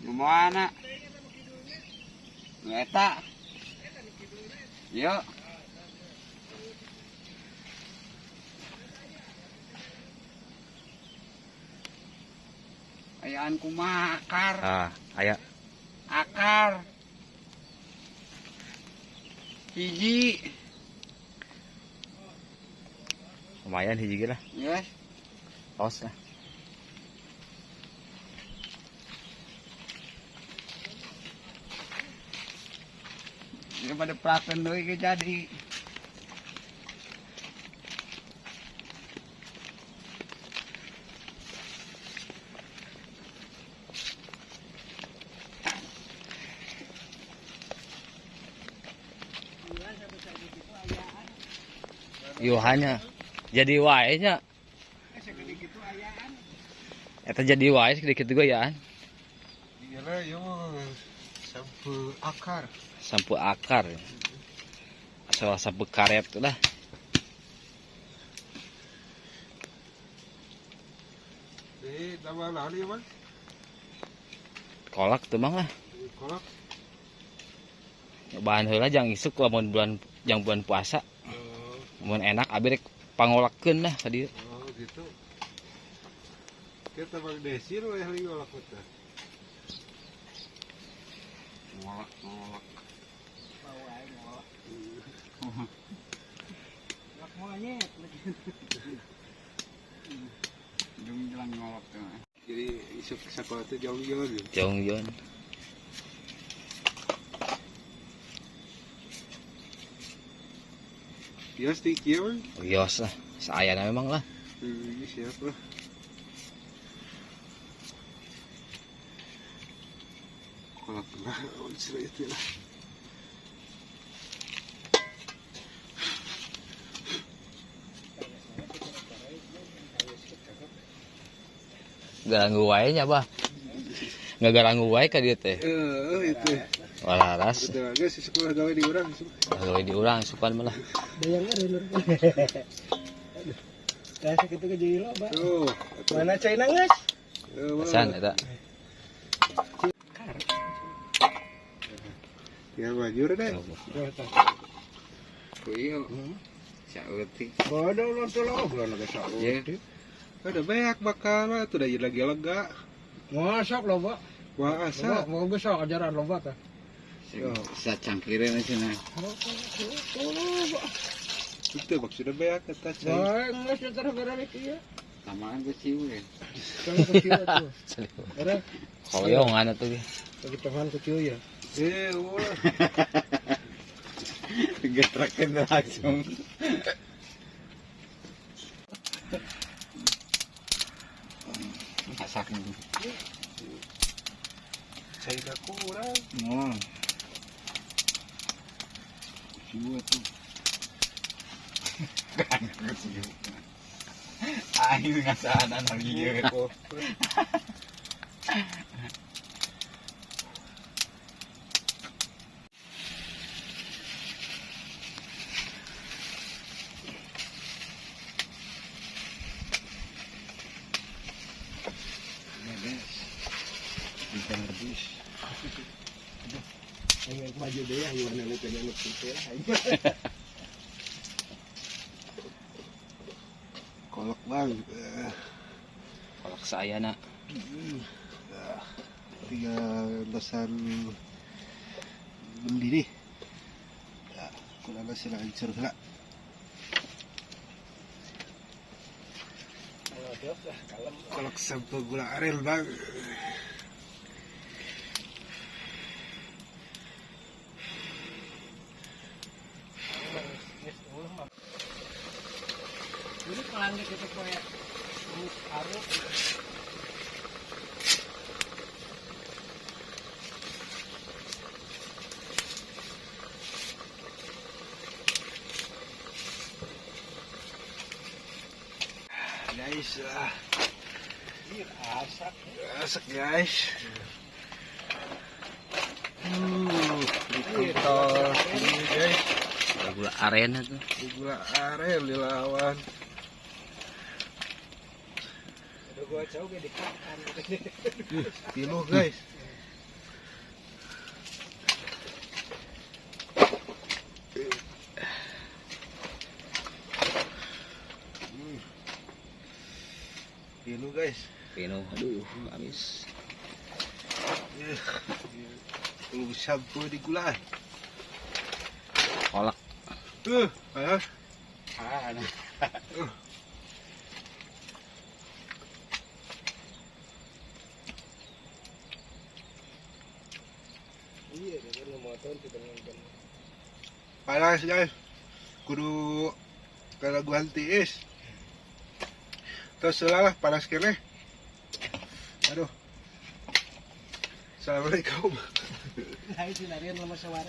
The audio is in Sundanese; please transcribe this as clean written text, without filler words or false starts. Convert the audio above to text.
Nu mana? Nu eta. Yuk. Ayaan kumaha akar. Ah, aya. Akar. Hiji. Lumayan hiji ge lah. Yes. Tos lah. Ini pada perakan deui ge jadi. Yohanya jadi wae nya. Eta jadi wae segede kitu ge yaan. Iya lah, ieu mah sampe akar. Sampe akar. Asal sampe karet tuh lah. Tambah naon ieu mah? Kolak tuh mang lah. Kolak. Bahan heula jang isuk lamun bulan jang bulan puasa. Mun enak abi rek pangolakkeun lah ka dieu. Oh gitu. Kita Bang Desir we ahli ngolak teh. Ngolak ngolak. Bau ae ngolak. Ngolak monyet lagi. Jung jalan ngolak tuh. Jadi isuk sakola teh jauh-jauh gitu. Jauh-jauh. Bios di kieu mah. Bios lah, saayana memang lah. Siap lah. Kolak lah, itu lah. Garanggu wae nya, Bah. Nggak garanggu wae ka dieu teh. Itu. Walaras. Betul aja si sekolah gawe di urang. Gawe di urang sukan malah. Dayang eureun. Tah sakitu ge jadi loba. Tuh, mana cai nangis? Pesan eta. Tinggal maju deh. Ku ieu. Saeutik. Bodoh nonton lo, belum lagi saeutik. Ada banyak bakal tuh udah lagi lega. Masak loba. Masa. Mau geus sok ajaran loba tah. Sacangkireun cenah. Itu maksudnya banyak kata cai. Bae geus teh baralik ieu. Tamaan ku ciu ya. Kalau kecil tuh. Era Koyongan atuh ge. lagi teman kecil ya. Ulah. Getrekeun langsung. Masak. Cai kurang. Oh. Ciu tuh. Ciu. Aing ngasaanan lagi ieu. Ikan rebus. Aing maju deui ya, ieu nu teh nu kitu lah. Kolak bang. Kolak saayana. Tinggal lesan mendidih. Ya, kurang sila hancur heula. Kolak sampai gula aren bang. Ini pelanggan kita kayak aruk. Guys, asak, asak guys. Dikentol ini guys. Gula aren tuh. Gula aren dilawan. Gua jauh ge dikakan. Pilu guys. Pinuh guys. Pinuh, aduh, habis. Belum sampai di gulaan. Kolak. Panas. Ah, nah. Iya, dia motor tidak nonton. Panas guys. Kudu kalaguan tiis. Terus lah panas kene. Aduh. Assalamualaikum. Nah, itu larian lama sawara.